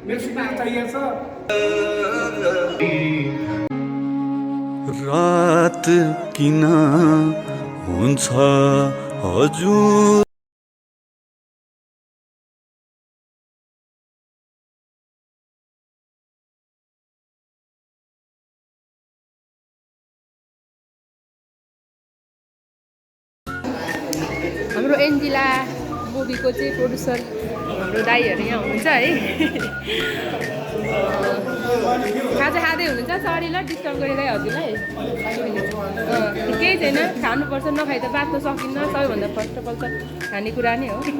मेरो सिग्नेचर चाहिएको छ। रात किन हुन्छ हजुर हाम्रो एन्जिला मुभीको चाहिँ प्रोड्युसर हाम्रो दाईहरू यहाँ हुनुहुन्छ है। खाजा खाँदै हुनुहुन्छ, सरी ल डिस्टर्ब गरेर हजुरलाई। केही छैन, खानुपर्छ, नखाइ त बाँच्न सकिन्न। सबैभन्दा फर्स्ट अफ अल त खानेकुरा नै हो है।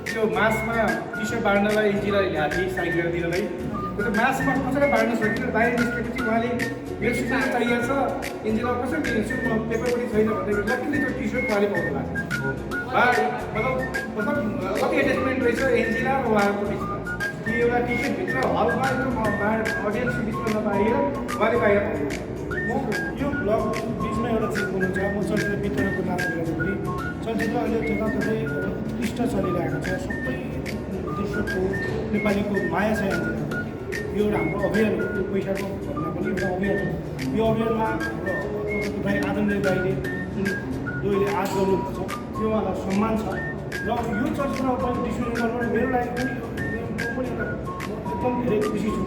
त्यो मासमा टी सर्ट बाँड्नलाई एन्जिला ल्याएको थिएँ साइड गरेर दिनलाई। त्यो मासमा कसैलाई बाँड्न सकिन्छ, बाहिर निस्केपछि उहाँले मेरो सिग्नेचर चाहिएको छ, एन्जिला कसरी दिन्छु, म पेपर पनि छैन भन्दाखेरि लक्कीले त्यो टी सर्ट उहाँले पाउनु भएको मतलब कति एट्याचमेन्ट रहेछ एन्जिला र उहाँहरूको बिचमा कि एउटा टी सर्टभित्र हलमा अडियन्सको बिचमा नपाएर उहाँले बाहिर पाउनु। म यो ब्लग बिचमा एउटा चिज बोल्नु छ। म चलचित्र वितरणको नामले गर्दाखेरि चलचित्र अहिले जताततै उत्कृष्ट चलिरहेको छ। सबै दर्शकको नेपालीको माया छ यहाँ। यो एउटा हाम्रो अभियान हो, त्यो पैसाको भन्दा पनि एउटा अभियान हो। यो अभियानमा हाम्रो भाइ आदरणीय दाइले दोले आज गर्नुहुन्छ, त्यो उहाँलाई सम्मान छ। र यो चलचित्रमा पनि डिसिजन गर्नु मेरो लागि पनि एउटा एकदम धेरै खुसी छु।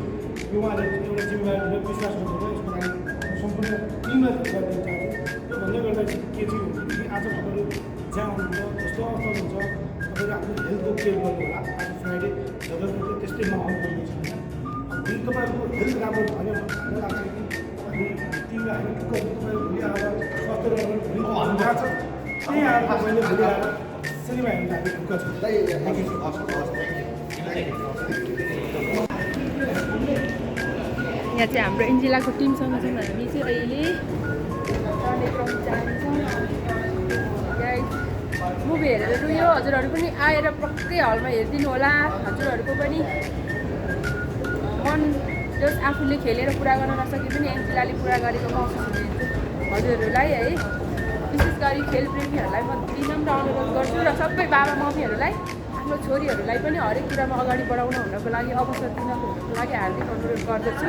यो उहाँले एउटा जिम्मेवारी विश्वास गर्नुभयो। यसको लागि सम्पूर्ण टिमलाई गरिदिन चाहन्छु। त्यो भन्दै गर्दा चाहिँ के चाहिँ हुन्छ कि आज तपाईँहरू जहाँ हुनुहुन्छ, जस्तो अवस्था हुन्छ, तपाईँले आफ्नो हेल्थको केयर गर्नु होला। आज फ्राइडे जग्गाको त्यस्तै माहौल गर्नु छ होइन। भोलि तपाईँहरूको हेल्थ राम्रो भयो भने हामीलाई लाग्छ कि हामी टिमलाई हामी ठुक्क तपाईँहरू भोलि आएर स्वास्थ्य रहेर भोलि हामी जहाँ छ त्यहीँ आएर तपाईँले भोलि आएर सिनेमा हेर्नु हामी ढुक्क छ। Thank you. यहाँ चाहिँ हाम्रो एन्जिलाको टिमसँग छौँ हामी चाहिँ अहिले। मुभी हेरेर रुयो। हजुरहरू पनि आएर प्रत्येक हलमा हेरिदिनु होला। हजुरहरूको पनि मन जस आफूले खेलेर पुरा गर्न नसके पनि एन्जिलाले पुरा गरेको महसुस हुने हजुरहरूलाई है। विशेष गरी खेलप्रेमीहरूलाई म विनम्र अनुरोध गर्छु र सबै बाबा मम्मीहरूलाई आफ्नो छोरीहरूलाई पनि हरेक कुरामा अगाडि बढाउन हुनको लागि अवसर दिनको लागि हार्दिक अनुरोध गर्दछु।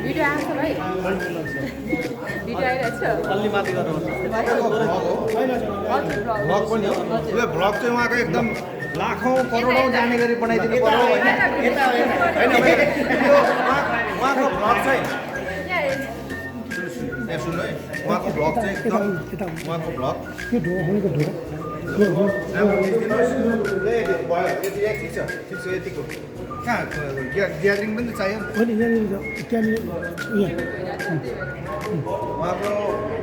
भिडियो आएको छ भाइ? भिडियो आइरहेछ? अलि माथि गर्नुपर्छ। हजुर भ्लग पनि हो। यो भ्लग चाहिँ उहाँको एकदम लाखौँ करोडौँ जाने गरी बनाइदिनु पर्यो होइन। उहाँको भ्लग चाहिँ यहाँ सुन्नु है, उहाँको भ्लग चाहिँ एकदम उहाँको भ्लग त्यो ढोका ढोका ठिक छ यतिको कहाँ ग्यादरिङ पनि त चाहियो उहाँको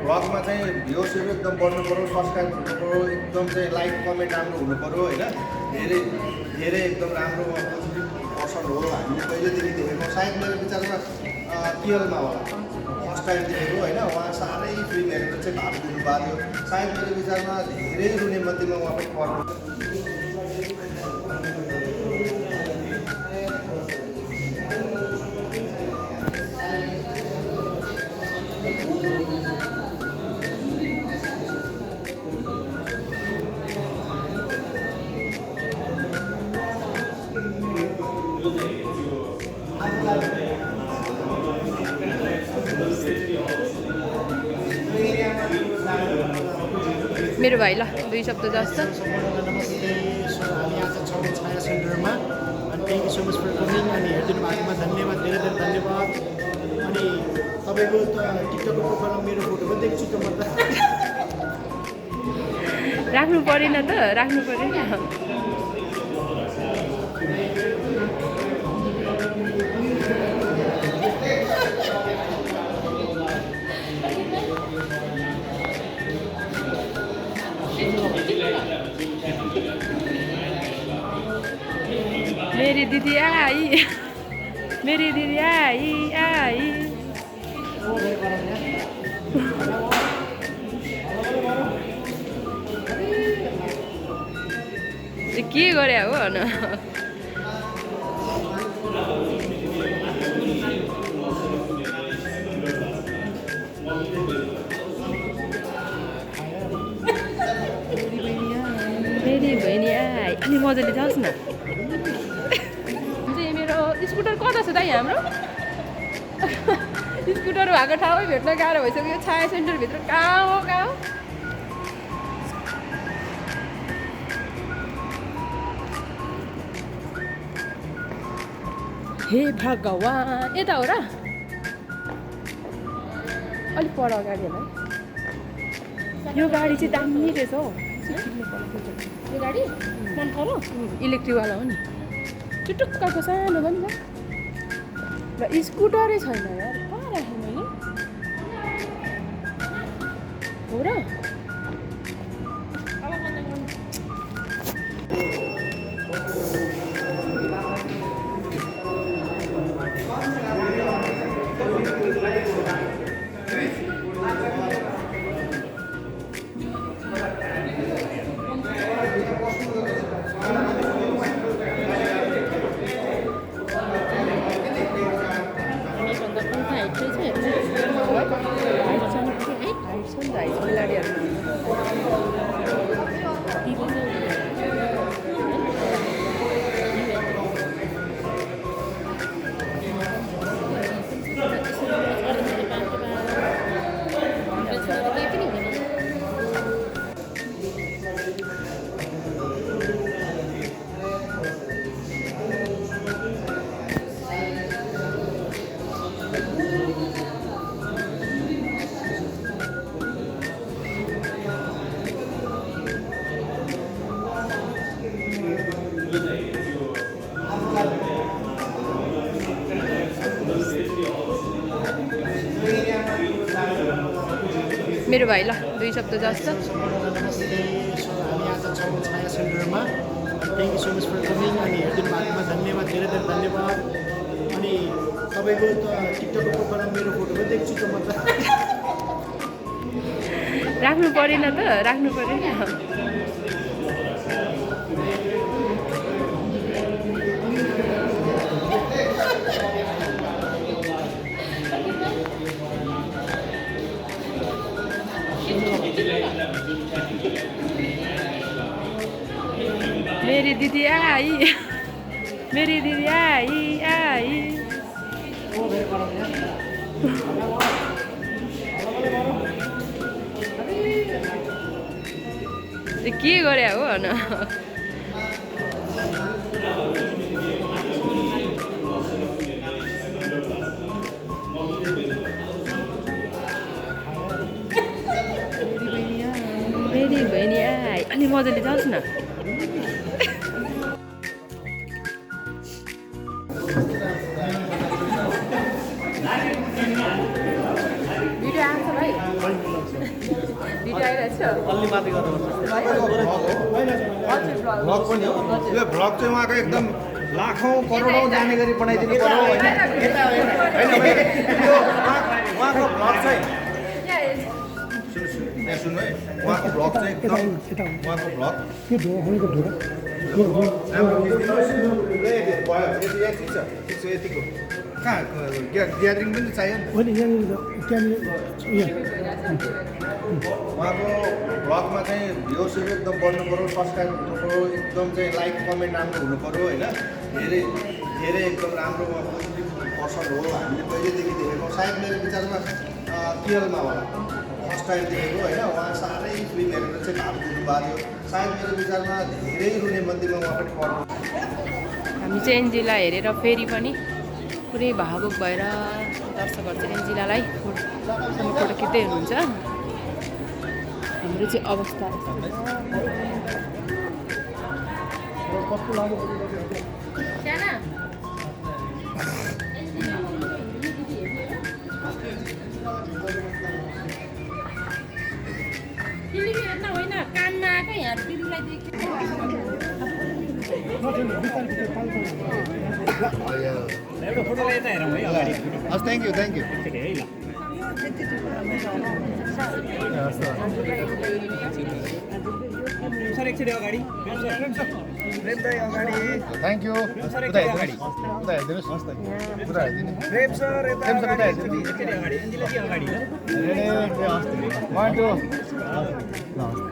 भ्लगमा चाहिँ भ्युअर्सहरू एकदम बढ्नु पऱ्यो, सब्सक्राइब हुनु पऱ्यो, एकदम चाहिँ लाइक कमेन्ट राम्रो हुनु पऱ्यो होइन। धेरै धेरै एकदम राम्रो पोजिटिभ पर्सन हो। हामीले पहिलेदेखि देखेको सायद मेरो विचारमा केएलमा होला फर्स्ट टाइम देखेको होइन। उहाँ साह्रै फिल्म हेरेर चाहिँ भाव दिनुभएको थियो। सायद मेरो विचारमा धेरै रुने मध्येमा उहाँ पनि पर्नु। मेरो भाइ ल 2 शब्द जस्तो। नमस्ते। सो हामी आज छौँ छाया सेन्टरमा अनि thank you so much for coming. अनि हेरिदिनु भएकोमा धन्यवाद, धेरै धेरै धन्यवाद। अनि तपाईँको त टिकटकको प्रोफाइलमा मेरो फोटो पनि देख्छु त म त। राख्नु परेन त, राख्नु परेन। मेरी दिदी आई मेरी दिदी आई आई के गरे हो न मेरी बहिनी आइ अनि मजाले जाओस् न मेरो स्कुटर कता छ त हाम्रो स्कुटर भएको ठाउँमै भेट्न गाह्रो भइसक्यो छाया सेन्टरभित्र कहाँ हो हे भगवान् यता हो र अलिक पर अगाडि होला यो गाडी चाहिँ दामी रहेछ हौ यो गाडी मन पऱ्यो इलेक्ट्रिकवाला हो नि चुटुक्कको सानो पनि छ र स्कुटरै छैन यार कहाँ राखेँ मैले हो र मेरो भाइ ल 2 शब्द जस्तो हामी आज छौँ छाया सेन्टरमा thank you so much for coming अनि हेरिदिनु भएकोमा धन्यवाद धेरै धेरै धन्यवाद अनि तपाईँको त टिकटकको प्रोग्राम मेरो फोटो पनि देख्छु त म त राख्नु परेन त राख्नु परेन मेरी दिदी आई मेरी दिदी आई आई के गरे हो न मेरी बहिनी आइ अनि मजाले जाओस् न भिडियो आएको छ भाइ भिडियो आइरहेछ अलि माथि भ्लग पनि हो यो भ्लग चाहिँ उहाँको एकदम लाखौँ करोडौँ जाने गरी बनाइदिनु पर्यो होइन उहाँको भ्लग चाहिँ सुन्नु है उहाँको भ्लग चाहिँ एकदम उहाँको भ्लग यतिको कहाँ ग्यादरिङ पनि चाहियो नि उहाँको भ्लगमा चाहिँ भ्युसहरू एकदम बढ्नु पऱ्यो सब्सक्राइब हुनु पऱ्यो एकदम चाहिँ लाइक कमेन्ट राम्रो हुनु पऱ्यो होइन धेरै धेरै एकदम राम्रो पोजिटिभ पर्सन हो हामीले पहिल्यैदेखि देखेको सायद मेरो विचारमा केरलमा होला फर्स्ट टाइम देखेको होइन उहाँ साह्रै फिल्म हेरेर चाहिँ भाव दिनुभएको थियो सायद मेरो विचारमा धेरै रुने मन्दिरमा उहाँ पनि पढ्नु हामी चाहिँ एन्जिला हेरेर फेरि पनि पुरै भावुक भएर दर्शकहरू चाहिँ एन्जिलालाई फोटो खिच्दै हुनुहुन्छ हाम्रो चाहिँ अवस्था होइन कानमा आएको यहाँ दिदीलाई देखेँ एउटा फोटोलाई यता हेरौँ है अगाडि हस् थ्याङ्क यू थ्याङ्क यू एकचोटि है ल सर एकचोटि अगाडि थ्याङ्क यू सर एकचोटि अगाडि उता हेरिदिनुहोस् उता हेरिदिनु एकचोटि अगाडि अन्जिलाजी अगाडि ल वान टू